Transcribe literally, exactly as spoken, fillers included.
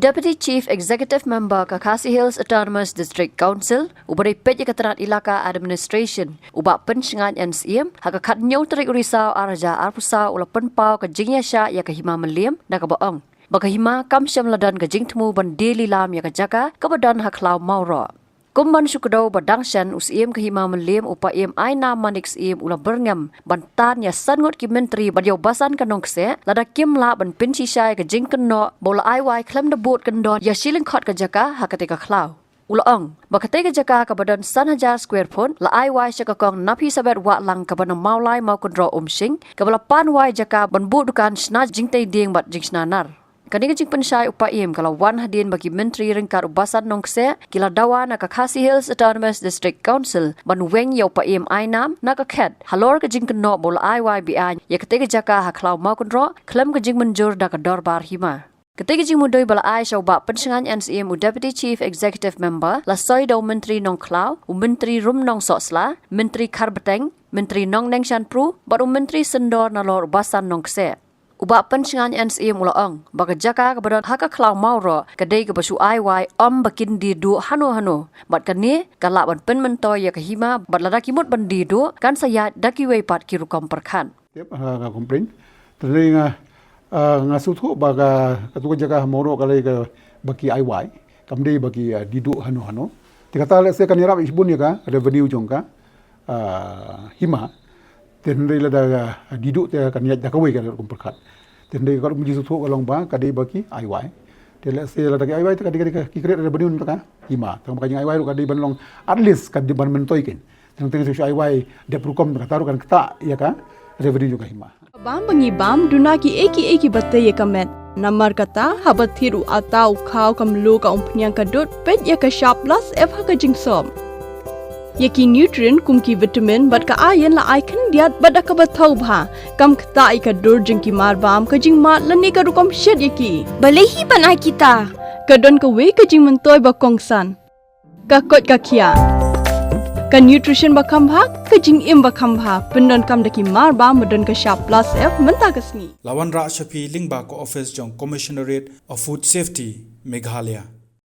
Deputy Chief Executive Member ka Khasi Hills Autonomous District Council, uba dei peit ïa ka tnat Elaka Administration, u Bah Pynshngain N Syiem, ha ka khathynñiew tarik u Risaw ar hajar arphew saw u la pynpaw ka jingïaishah ïa ka hima Mylliem, da kaba ong ba ka hima kam shym la don ka jingthmu ban die lilam ïa ka jaka kaba don ha khlaw Mawroh. Kum ban shu kdew ba dang shen, u Syiem ka hima Mylliem u Paiem Ainam Manik Syiem u la byrngem ban tan ïa san ngut ki myntri bad ïa u Basan ka Nongkseh, lada kim lah ban pynshisha ïa ka jingkynnoh ba u la ai wai khlem da bud kyndon ïa shi lyngkhot ka jaka ha katei ka khlaw. U la ong ba katei ka jaka kaba don san hajar square foot la ai wai sha ka kong Naphisabet Wahlang kaba na Mawlai Mawkynroh Umshing, kaba la pan wai jaka ban buh dukan shna jingtei dieng bad jingshna nar. Kane ka jingpynshai u Paiem ka la wan hadien ba ki myntri ryngkat u Basan Nongkseh ki la dawa na ka Khasi Hills Autonomous District Council ban weng ïa u Paiem Ainam na ka khet halor ka jingkynnoh ba u la ai wai beaiñ ïa katei ka jaka ha khlaw Mawkynroh khlem ka jingmynjur da ka dorbar hima. Katei ka jingmudui ba la ai sha u Bah Pynshngain N Syiem u Deputy Chief Executive Member la soi da u Myntri Nongkhlaw, u Myntri Rumnong Sohsla, Myntri Kharbeteng, Myntri Nongneng Shanpru bad u Myntri Syndor nalor u Basan Nongkseh. U Bah Pynshngain N Syiem u la ong ba ka jaka kaba don ha ka khlaw Mawroh ka dei kaba shu ai wai ym ba kin die duh hano hano, bad kane ka lah ban pynmyntoi ïa ka hima bad lada ki mut ban die duh kan sa ïaid da kiwei pat ki rukom pyrkhat. Tip, ah, ka complain. Te nga, ah, nga sngewthuh ba ka, katu ka jaka ha Mawroh ka dei kaba ki ai wai, kam dei ba ki, ah, die duh hano hano. Te kata lehse kan ïarap shibun ïa ka revenue jong ka, ah, hima. Te hynrei lada, ah, die duh te kan ïaid da kawei ka rukom pyrkhat. Te hynrei ka rukom jingsngewthuh ka long ba ka dei ba ki ai wai. Te lehse lada ki ai wai te ka dei, ka dei ka, ki create revenue na ka hima. Tang ba ka jingai wai ruh ka dei ban long, at least ka dei ban myntoi kein. Tang tang shu ai wai dep rukom, kata ruh kan ktah ïa ka revenue jong ka hima. Bam ba ngi bam, duna kiei kiei kiba tei ïa ka met. Namar kata, haba thied u ata, u khaw, ka mluh, ka umphniang, ka dud, peit ïa ka Shap Plus F ha ka jingsop. Ïa ki nutrient kum ki vitamin bad ka iron la ai khyndiat bad da kaba thaw bha. Kam ktah ïa ka dur jong ki marbam, ka jingmad lane ka rukom shet ïa ki. Balei hi ban ai kita? Ka don kawei ka jingmyntoi ba kongsan. Ka koit ka khiah. Ka nutrition ba kham bha, ka jingim ba kham bha. Pyndonkam da ki marbam ba don ka Shap Plus F mynta ka sngi. La wanrah sha phi lyngba ka office jong Commissionerate of Food Safety, Meghalaya.